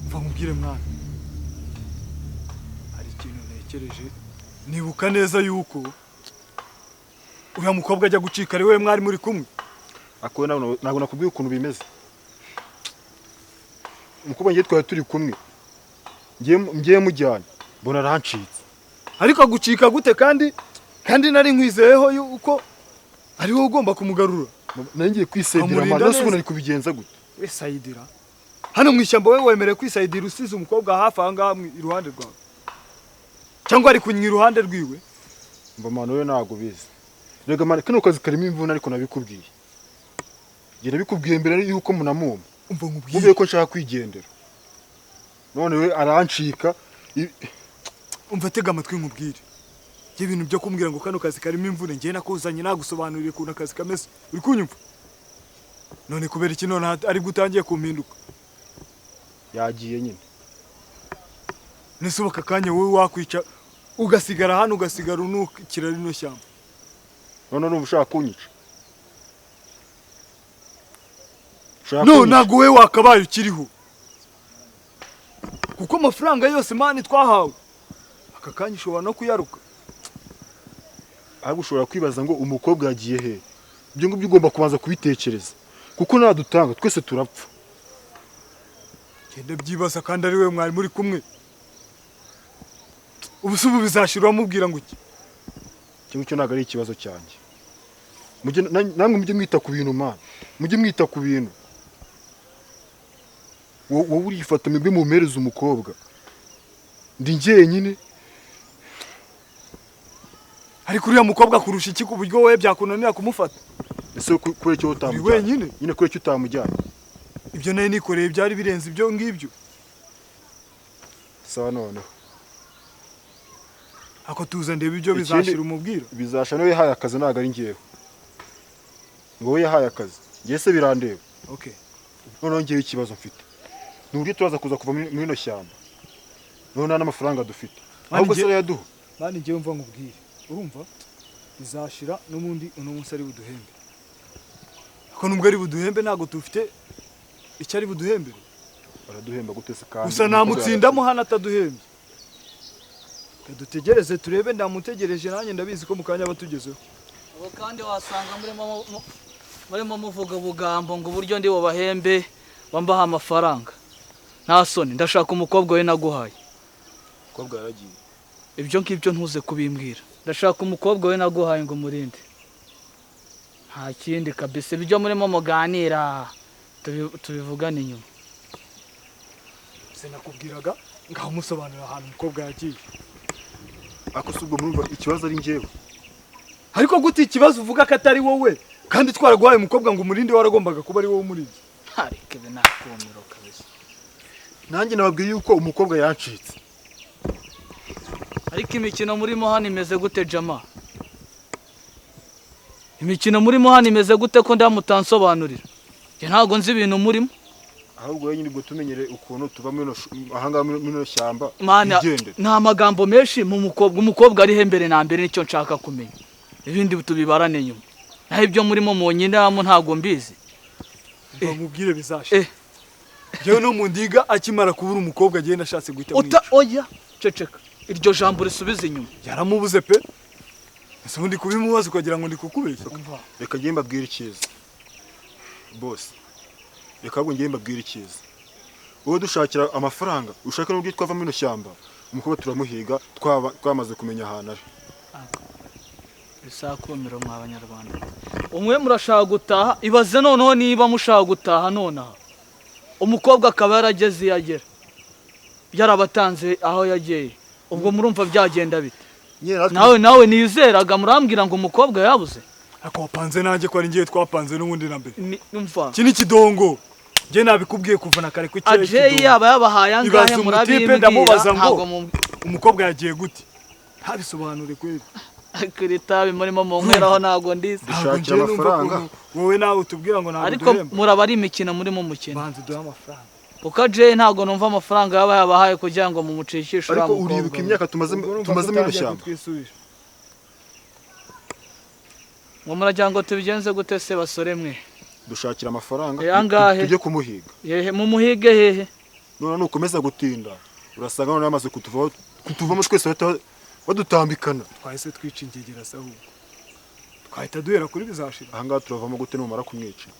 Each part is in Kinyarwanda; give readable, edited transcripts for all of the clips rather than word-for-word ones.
Mva nkubwire mwana, hari ikintu ntekereje, nibuka neza yuko uriya mukobwa ajya gucika ari we mwari muri kumwe. Ako ntabwo nakubwiye ukuntu bimeze. Umukobwa ngiye twari turi kumwe, ngiye mujyana mbona arancitse. Ariko agucika gute kandi nari nkwizeyeho yuko ari wowe ugomba kumugarura? Nari ngiye kwisendera Amurinda amara, neza. ubona ari kubigenza gute? We sayidira hano mu ishyamba, wowe wemerewe kwisayidira usize umukobwa hafi aha ngaha iruhande rwawe, cyangwa ari kunywa iruhande rwiwe? Mba mwana we ntabwo bizi. Rega mwana, kano kazi karimo imvune, ariko nabikubwiye. Njye nabikubwiye mbere yuko munamuma. Umva nkubwire. Mubwiye ko nshaka kwigendera. None we arancika. Umva, tega amatwi nkubwire. Njye ibintu byo kumbwira ngo kano kazi karimo imvune, njye nakuzanye nagusobanuriye ukuntu akazi kameze, uri kunyumva? None kubera iki none aribwo utangiye kumpinduka? Yagiye nyine. Nese ubu aka kanya wowe wakwica ugasigara hano, ugasigara unukira rino shyamba? None urumva ushaka kunyica? Ushaka No, kunyica? ntabwo wowe wakabaye ukiriho, kuko amafaranga yose mani twahawe aka kanya ushobora no kuyaruka. Ahubwo ushobora kwibaza ngo umukobwa yagiye he? Ibyo ngibyo ugomba kubanza kubitekereza, kuko nadutanga twese turapfa. Genda byibaza, kandi ari we mwari muri kumwe. Ubu se ubu bizashira uramubwira ngo iki? Icyo ngicyo ntabwo ari ikibazo cyanjye. Namwe mujye mwita ku bintu mana, mujye mwita ku bintu. Wowe urifata mwebwe mumpereze umukobwa, ndi njyenyine. Ariko uriya mukobwa kurusha iki ku buryo wowe byakunanira kumufata? Ese kubera icyo Uri utamujyanye? wenyine? Nyine kubera icyo utamujyanye? Ibyo nari nikoreye byari birenze ibyo ngibyo. Sawa noneho. Ako tuza ndebe ibyo Ikindi- bizashira umubwira. Bizasha niwe yahaye akazi, ntabwo ari njyewe. Ngo we yahaye akazi, njye se birandeba? Okay. Noneho ngewe ikibazo mfite ni uburyo turaza kuza kuva muri rino shyamba, noneho nta n'amafaranga dufite. Mani Ahubwo se arayaduha? Mani njyewe mva nkubwire, urumva bizashira n'ubundi uno munsi ari buduhembe. Ako nubwo ari buduhembe ntabwo dufite icyo ari buduhembere. Baraduhemba gute se kandi? Gusa namutsindamo hano ataduhembye. Reka dutegereze turebe, ndamutegereje nanjye ndabizi ko mu kanya aba atugezeho. Ubu kandi wasanga murimo muvuga ubugambo ngo uburyo ndi bubahembe wambaha amafaranga. Nta soni, ndashaka umukobwa we naguhaye. Umukobwa yaragiye. Ibyo ngibyo ntuze kubimbwira. Ndashaka umukobwa we naguhaye ngo umurinde. Nta kindi kabisa, ibyo murimo muganira tubivugane inyuma. Sinakubwiraga ngaho musobanurira ahantu umukobwa yagiye. Ako si ubwo murumva ikibazo ari njyewe? Ariko gute ikibazo uvuga ko atari wowe kandi twaraguhaye umukobwa ngo umurinde, waragombaga kuba ari wowe umurinde? Ariko ibi nakumiro kabisa. Nanjye nababwiye yuko umukobwa yancitse. Ariko imikino murimo hano imeze gute jama? Imikino murimo hano imeze gute ko ndamutansobanurira? Njye ntabwo nzi ibintu murimo. Ahubwo wenyine ubwo tumenyere ukuntu tuva muri aha ngaha muri ino shyamba. Mana, twigendere. nta magambo menshi mu mukobwa, umukobwa ari he mbere na mbere nicyo nshaka kumenya. Ibindi tubibarane nyuma. Naho ibyo murimo munyinamo ntabwo mbizi. Mva nkubwire bizashira. Njyewe no mu ndiga akimara kubura umukobwa agenda ashatse guhita Uta amwica. oya ceceka. Iryo jambo risubize inyuma. Yaramubuze pe. Ese ubundi kubimubaza ukagira ngo ndi kukubeshya? Reka njye mbabwire icyiza. Boss, reka ahubwo njye mbabwire icyiza. Wowe dushakira amafaranga, ushaka n'uburyo twava muri ino shyamba, umukobwa turamuhiga twamaze kumenya ahantu ari. Bisakumiro mwa Banyarwanda. Umwe murashaka gutaha, ibaze noneho niba mushaka gutaha nonaha. Umukobwa akaba yarageze iyo agera. Yarabatanze aho yagiye. Ubwo murumva byagenda bite? Nawe nizeraga murambwira ngo umukobwa yabuze. Ako wapanze nanjye ko ari ngiye twapanze n'ubundi na mbere. Numva. Iki ni kidongo. Nge nabikubwiye kuva na kare ko iki Ajeyi yaba yabahaye angahe murabimbwira ndamubaza ngo umukobwa yagiye gute? Ntabisobanure kweli. Kuri tabi murimo munkweraho ntago ndizi. Dushakira amafaranga. Wowe nawe utubwira ngo ntabwo duhemba. Ariko muraba ari imikino murimo mukina. Banze duha amafaranga. Kuko Ajeyi ntago numva amafaranga yaba yabahaye kugira ngo mumucikishe uriya Ariko mukobwa. uribuka imyaka tumaze mu ishyamba. Ngo muragira ngo tubigenze gute se basore mwe? Dushakira amafaranga angahe tujye kumuhiga. Yehe mumuhige hehe? None nukomeza gutinda urasanga none yamaze kutuvamo twese badutambikana. Twahise twica ingegera se ahubwo. Twahita duhera kuri bizashira. Aha ngaha turavamo gute numara kumwica?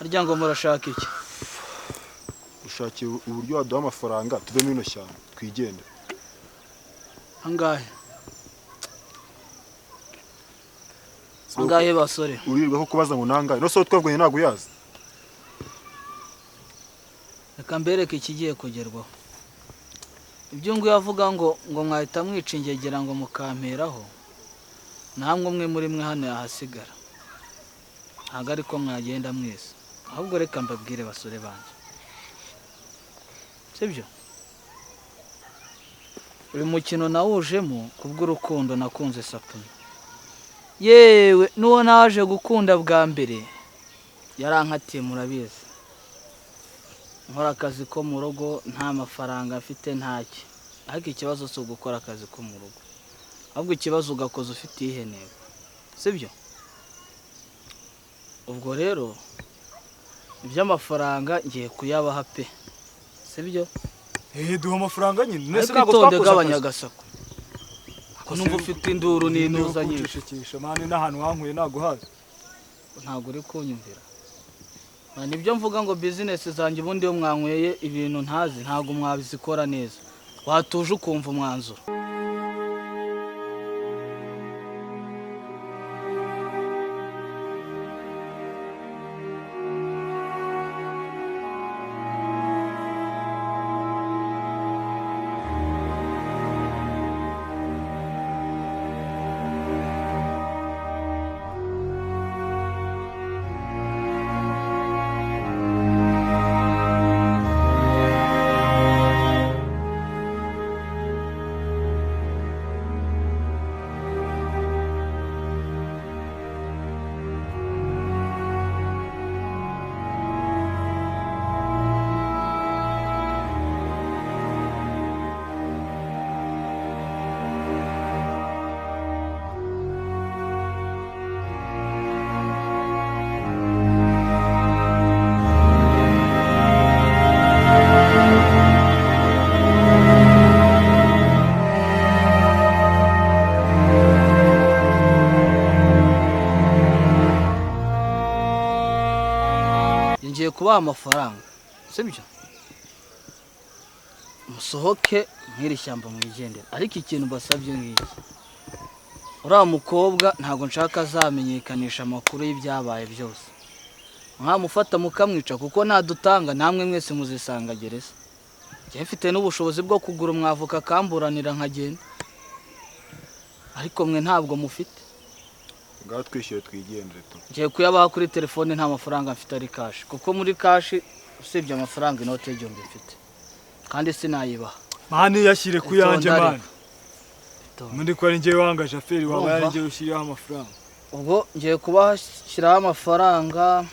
Arya ngo murashaka iki? Dushakira uburyo waduha amafaranga tuve mu ino shyamba twigende. Angahe? Angahe basore? Urirwa ko kubaza ngo nangahe? No so twavuganye ntago uyazi. Reka mbereke ikigiye kugerwaho. Ibyo ngo yavuga ngo mwahita mwica ingegera ngo mukamperaho. Namwe umwe muri mwe hano yahasigara. Ntago ariko mwagenda mwese. Ahubwo reka mbabwire basore banje. Sibyo? Uyu mukino nawujemo kubw'urukundo nakunze Sapuna. Yewe nuwo naje gukunda bwa mbere yarankatiye murabizi. Nkora akazi ko mu rugo nta mafaranga mfite ntacyo. Ariko ikibazo si ugukora akazi ko mu rugo. Ahubwo ikibazo ugakoza ufite iyihe ntego. Sibyo? Ubwo rero iby'amafaranga ngiye kuyabaha pe. Sibyo? Duha amafaranga nyine. Nese ntabwo twakoze abanyagasaku. Numva ufite induru n'intuza nyinshi. Mane n'ahantu wankuye ntago hazi. Ntago uri kunyumvira. Nibyo mvuga ngo business zanjye ubundi yo mwanyweye ibintu ntazi ntago mwabizikora neza. Watuje ukumva umwanzuro. Ngiye kubaha amafaranga, sibyo? Musohoke mw'iri shyamba mwigendere. Ariko ikintu basabye ngiki. Uriya mukobwa ntago nshaka azamenyekanisha amakuru y'ibyabaye byose. Mwamufata mukamwica kuko nadutanga namwe mwese muzisanga gereza. Njye mfite n'ubushobozi bwo kugura umwavoka akamburanira nkagenda. Ariko mwe ntabwo mufite. Ngaho twishyuye twigendere tu. Ngiye kuyabaha kuri telefone nta mafaranga mfite ari cash. Kuko muri cash usibye amafaranga inote y'igihumbi mfite. Kandi sinayibaha. Mani yashyire kuyanjye mani. Muri ko ari ngiye wangaje aferi waba yari ngiye ushyiriyeho amafaranga. Ubwo ngiye kubashyiraho amafaranga.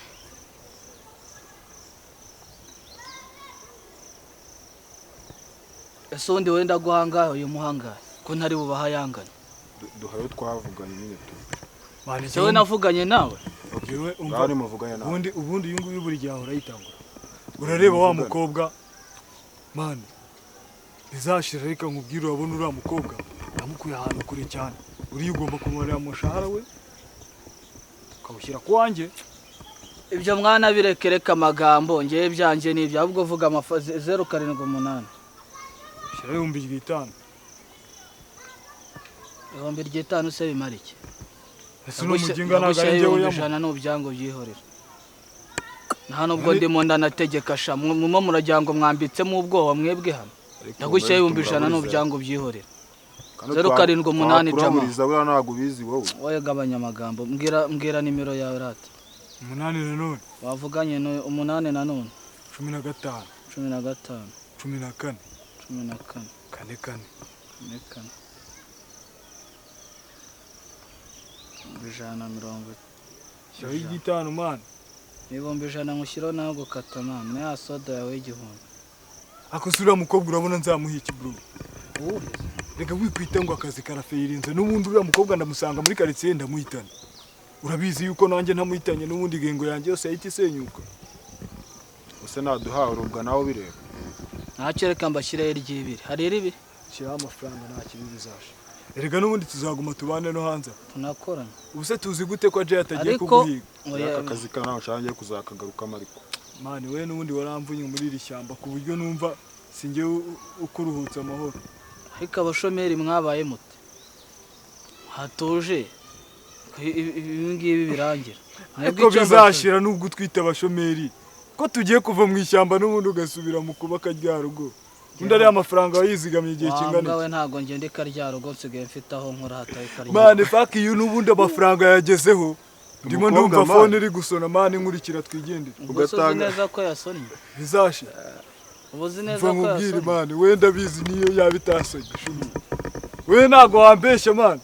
Ese undi wenda guhanga uyu muhanga ko ntari bubaha yangana. Duhaye twavuganye nyine tu. Wowe navuganye nawe. Ngaho muvuganye nawe. Ubundi uyu nguyu buri gihe ahora yitangura. Urareba wa mukobwa mani bizashira reka nkubwire urabona uriya mukobwa namukuye ahantu kure cyane. Uriya ugomba kumubarira umushahara we ukawushyira ku wanjye. Ibyo mwana birekereka amagambo ngiye byanjye n'ibyo ahubwo vuga amafa 078. Shyiraho 5000. 5000 se bimara iki? Ese uno muginga ntabwo ari njyewe Ibihumbi uyamuha? 100 n'ubyango byihorera. Nta nubwo ndimo ndanategeka sha, mumo muragira ngo mwambitsemo ubwoba mwebwe hano. Ndagushyiraho 100,000 n'ubyango byihorera. 078 jama. Kuraburiza buriya ntabwo ubizi wowe. Wowe gabanya amagambo, mbwira nimero yawe rata. 8 nanone. Wavuganye no 8 nanone. 15. 15. 14. 14. 4 4. 4 4. 150. Shyiraho 5 man. 100,000 nkushyiraho nawe gukata man, na ya soda yawe 1000. Ako se uriya mukobwa urabona nzamuha iki bro? Uwuhe? Reka wikwita ngo akazi karafeyirinze, n'ubundi uriya mukobwa ndamusanga muri quartier ndamuhitana. Urabizi yuko nanjye ntamuhitanye n'ubundi gengo yanjye yose yahita isenyuka. Ese naduhawe urubwa nawe bireba. Ntacyo reka mbashyireho iry'ibiri. Hari iribi? Shyiraho amafaranga nta kibi bizasha. Erega n'ubundi tuzaguma tubane no hanze. Tunakorana. Ubu se tuzi gute ko Jay atagiye kuguhiga? Aka kazi ka nawe nshaka kuzakagarukamo ariko. Mani we n'ubundi waramvunye muri iri shyamba ku buryo numva sinjye ukuruhutsa amahoro. Ariko abashomeri mwabaye mute? Hatuje ibi ngibi birangira. Ariko bizashira nubwo utwita abashomeri. Ko tugiye kuva mu ishyamba n'ubundi ugasubira mu kuba karyarugo. Undi ari amafaranga wayizigamiye igihe kingana iki? Wangawe ntago ngende karyarugo nsigaye mfite aho nkora hataye karyarugo. Mani fuck you n'ubundi amafaranga yagezeho. Ndimo ndumva phone iri gusona mani nkurikira twigendere. Ugatanga neza ko yasonnye. Bizashira. Ubuzi neza ko yasonnye. Mani wenda bizi niyo yabitasonye. We ntago wambeshya mani.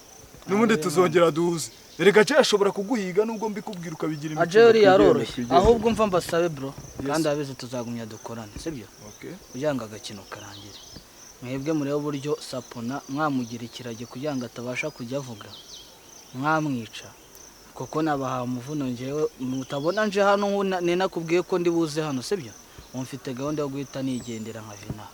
N'ubundi tuzongera duhuze. Erega Jay ashobora kuguhiga nubwo mbikubwira ukabigira imikino. Ajay uri yaroroshye. Ahubwo umva mbasabe bro, kandi abizi tuzagumya dukorane, sibyo? Okay. Kugira ngo agakino karangire. Mwebwe murebe uburyo Sapuna mwamugira ikirage kugira ngo atabasha kujya avuga. Mwamwica. Kuko nabaha umuvuno njewe mutabona nje hano ninakubwiye ko ndi buze hano, sibyo? Umfite gahunda yo guhita nigendera nka Vina.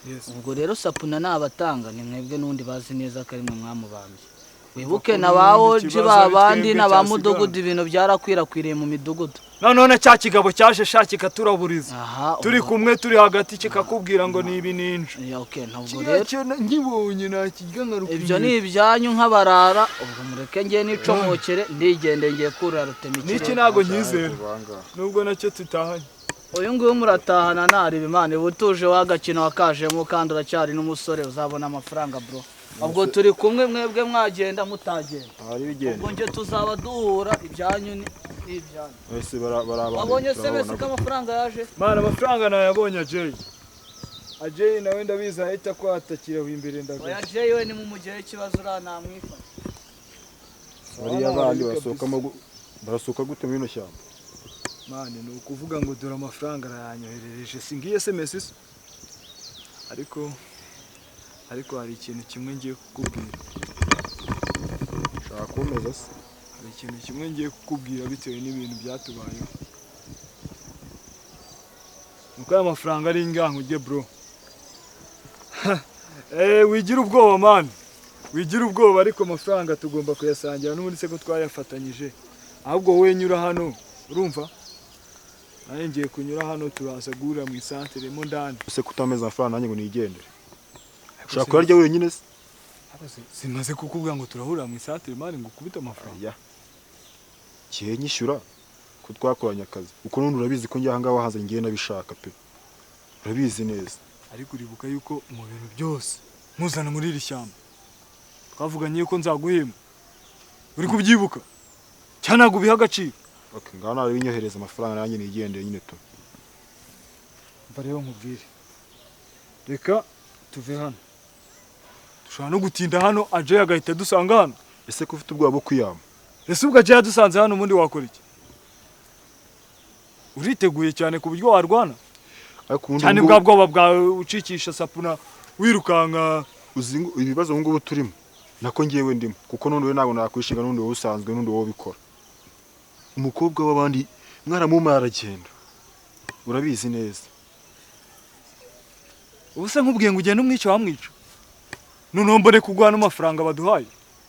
Yes. Ubwo rero Sapuna nabatanga ni mwebwe n'undi bazi neza ko ari mwe mwamubambye. Wibuke na bawoji babandi na ba mudugudu ibintu byarakwirakwiriye mu midugudu. None cya kigabo cyaje shakika turaburiza. Turi kumwe turi hagati kikakubwira ngo ni ibi ninje. Okay, ntabwo rero nkibonye nakirya ngaruka. Ibyo ni ibyanyu nk'abarara, ubwo mureke ngiye nicomokere ndigende ngiye kurara rutemikire. Niki nago nyizera. Nubwo nacyo tutahanye. Uyu nguyu muratahana nareba Imana ubutuje wagakino wakajemo kandi uracyari n'umusore uzabona amafaranga bro. Ubwo turi kumwe mwebwe mwagenda mutagenda. Ubwo nje tuzaba duhura ibyanyu ni ibyanyu. Ese baraba. Wabonye se bese ko amafaranga yaje? Mana amafaranga nayabonye Ajay. Ajay nawe ndabiza ahita kwatakira imbere ndaga. Oya Ajay we ni mu mugere ikibazo uranamwifata. Bariya bandi basohoka barasohoka gute muri ino shyamba? Mani ni ukuvuga ngo dore amafaranga arayanyoherereje singiye SMS se. Ariko hari ikintu kimwe ngiye kukubwira. Shaka komeza se. Hari ikintu kimwe ngiye kukubwira bitewe n'ibintu byatubayeho. Nuko aya mafaranga ari inganko ujye bro. Wigira ubwoba man. Wigira ubwoba ariko amafaranga tugomba kuyasangira n'ubundi se ko twayafatanyije. Ahubwo wowe nyura hano urumva? Naye ngiye kunyura hano turaza guhurira mu isantere mo ndani. Ese kutameza amafaranga nanjye ngo nigendere. Ushaka kurya wenyine se? Simaze kukubwira ngo turahurira mu isantere mani ngo ukubite amafaranga. Ya. Kihe nyishyura ko twakoranye akazi. Uko none urabizi ko njya ahangaha wahaze ngiye nabishaka pe. Urabizi neza. Ariko uribuka yuko mu bintu byose muzana muri iri shyamba. Twavuganye yuko nzaguhemba. Uri kubyibuka? Cyane ntabwo ubiha agaciro. Okay, ngaho nawe winyohereza amafaranga nanjye nigendere nyine tu. Mva rero nkubwire. Reka tuve hano. Dushobora no gutinda hano Ajay agahita dusanga hano. Ese ko ufite ubwoba bwo kwiyama? Ese ubwo Ajay yadusanze hano ubundi wakora iki? Uriteguye cyane ku buryo warwana? Cyane bwa bwoba bwawe ucikisha Sapuna wirukanka uzi ibibazo ngubu turimo. Nako ngiyewe ndimo kuko none we ntabwo nakwishinga n'undi wowe usanzwe n'undi wowe ubikora. Umukobwa w'abandi mwaramuma aragenda. Urabizi neza. Ubu se nkubwiye ngo ugende umwica wamwica. Noneho mbone kugwa n'amafaranga baduhaye.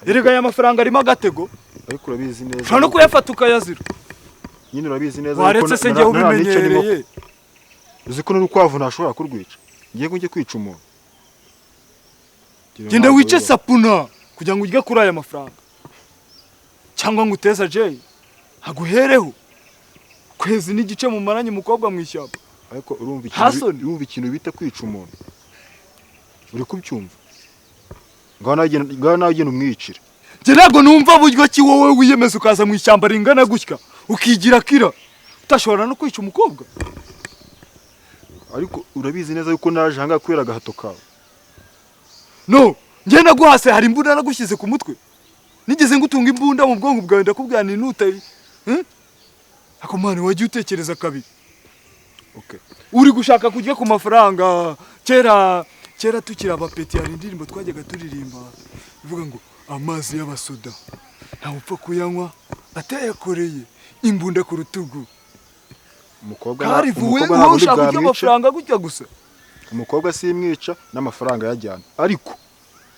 Erega aya mafaranga arimo agatego. Ariko urabizi neza. Ushobora no kuyafata ukayazira. Nyine urabizi neza. Waretse se njye ubimenyereye. Uzi ko n'urukwavu ntashobora kurwica. Ngiye ngo njye kwica umuntu. Genda wice Sapuna. Kugira ngo urye kuri aya mafaranga cyangwa ngo uteze Jay aguhereho kwezi n'igice mumaranye umukobwa mu ishyamba. Ariko urumva Hasoni. ikintu, urumva ikintu bita kwica umuntu, uri kubyumva? Ngaho nawe genda, ngaho nawe genda umwicire. Njye ntabwo numva buryo ki wowe wiyemeza ukaza mu ishyamba ringana gutya ukigira kira utashobora no kwica umukobwa. Ariko urabizi neza yuko naje ahangaha kubera agahato kawe. No, njye naguhase hari imbunda nagushyize ku mutwe. Nigeze ngutunga imbunda mu bwonko bwawe ndakubwira nti nutayi. Ako mwana wagiye utekereza kabiri. Okay. Uri gushaka kurya ku mafaranga. Kera kera tukiri abapeti hari indirimbo twajyaga turirimba ivuga ngo amazi y'abasoda ntawe upfa kuyanywa atayakoreye, imbunda ku rutugu. Umukobwa Karivuwe umukobwa wowe ntabwo ndi ushaka kurya bwamwice. amafaranga gutya gusa. Umukobwa simwica n'amafaranga yajyana, ariko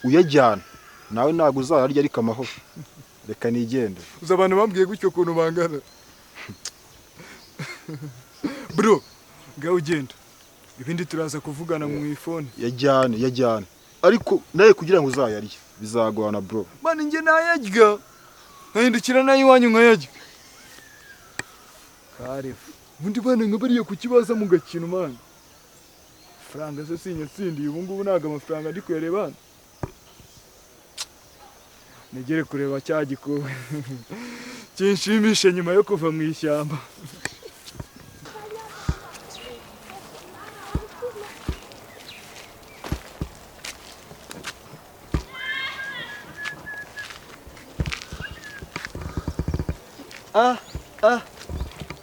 uyajyana nawe ntabwo uzayarya ariko amahoro. Reka nigende. Uzi abantu bambwiye gutyo ukuntu bangana. Bro, ngaho ugenda, ibindi turaza kuvugana mu ifone. Yajyane, yajyane, ariko nawe kugira ngo uzayarye bizagorana bro. Mani njye nayarya nkahindukira nayo iwanyu nkayarya. Karifu ubundi bana nka bariya kukibaza mu gakino mani. Faranga zo sinyatsindiye ubu ngubu ntabwo amafaranga ndi kuyareba hano. Nigere kureba cya gikobwa kinshimishe nyuma yo kuva mu ishyamba. Ah ah,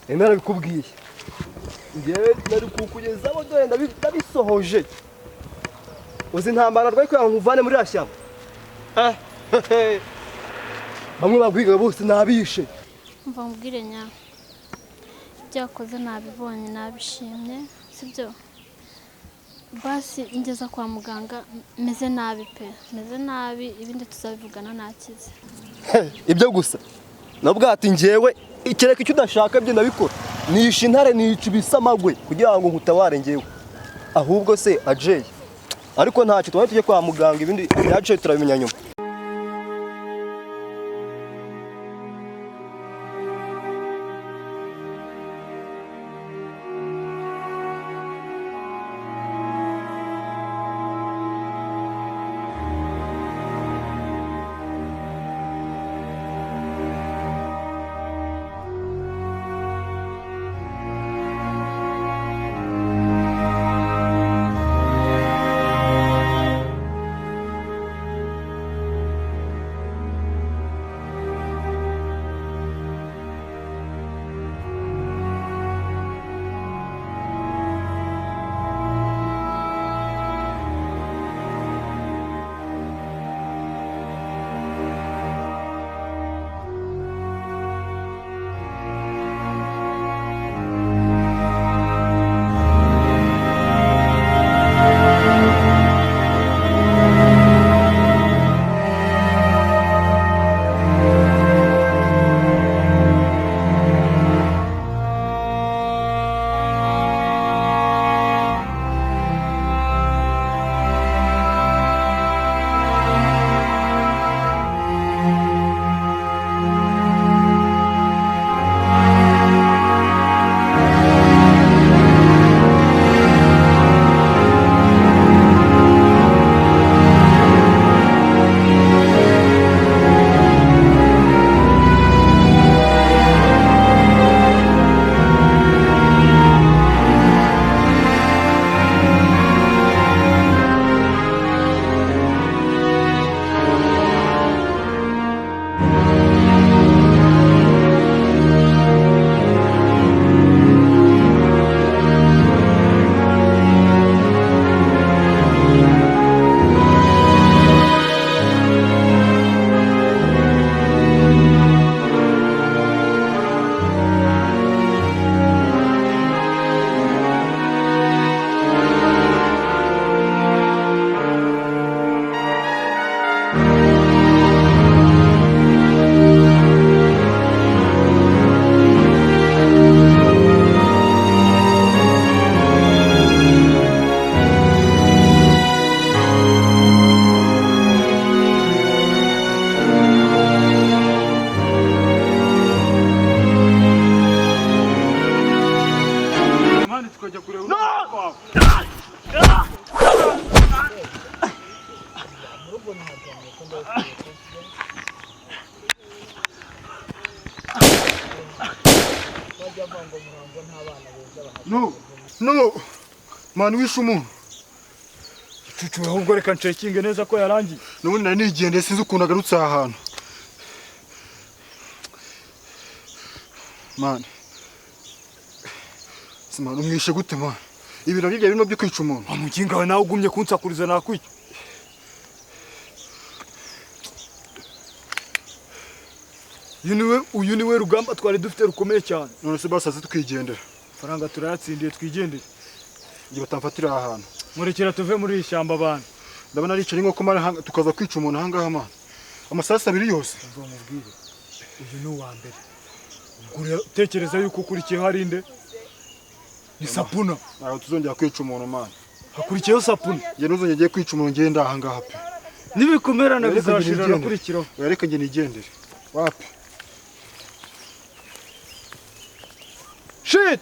narabikubwiye njyewe nari kukugezaho dore ndabisohoje. Uzi intambara rwari kugira ngo nkuvane muri iriya shyamba. Ah, bamwe bagwigaga bose nabishe. Umva nkubwire nya, ibyo wakoze nabibonye nabishimye, sibyo? Basi ngeza kwa muganga meze nabi pe, meze nabi, ibindi tuzabivugana nakize. Ibyo gusa nabwo ati njyewe ikireka icyo udashaka byo ndabikora, nisha intare nica ibisamagwe kugira ngo nkutabare njyewe. Ahubwo se Ajay, ariko ntacyo twari tujye kwa muganga, ibindi byacu turabimenya nyuma. Bajya bavuga ngo Muhango nta bana beza bahari. No, no, man, wishe umuntu. Cucu, ahubwo reka ncekinge neza ko yarangiye. N'ubundi nari nigendeye, sinzi ukuntu agarutse aha hantu. Man, si man, umwishe gute, man? Ibintu bijya birimo byo kwica umuntu. Wa mukinga we, nawe ugumye kunsakuriza nakwica. Uyu niwe rugamba twari dufite rukomeye cyane. None se basaze tukigendera? Faranga turayatsindiye, twigendere. Igihe batamfatira aha hantu. Murekera tuve muri iri shyamba abantu. Ndabona aricara inkoko, man, tukaza kwica umuntu aha ngaha, man, amasasu abiri yose. Umva mubwire, uyu ni uwa mbere. Ubwo uratekereza yuko ukurikiyeho ari nde? Ni Sapuna. Ntabwo tuzongera kwica umuntu, man. Hakurikiyeho Sapuna. Njye ntuzongera ngiye kwica umuntu, ngenda aha ngaha pe. Nibikomerana Reka njye bizashira nigendere. arakurikiraho. Oya, reka njye nigendere, wapi. Shit.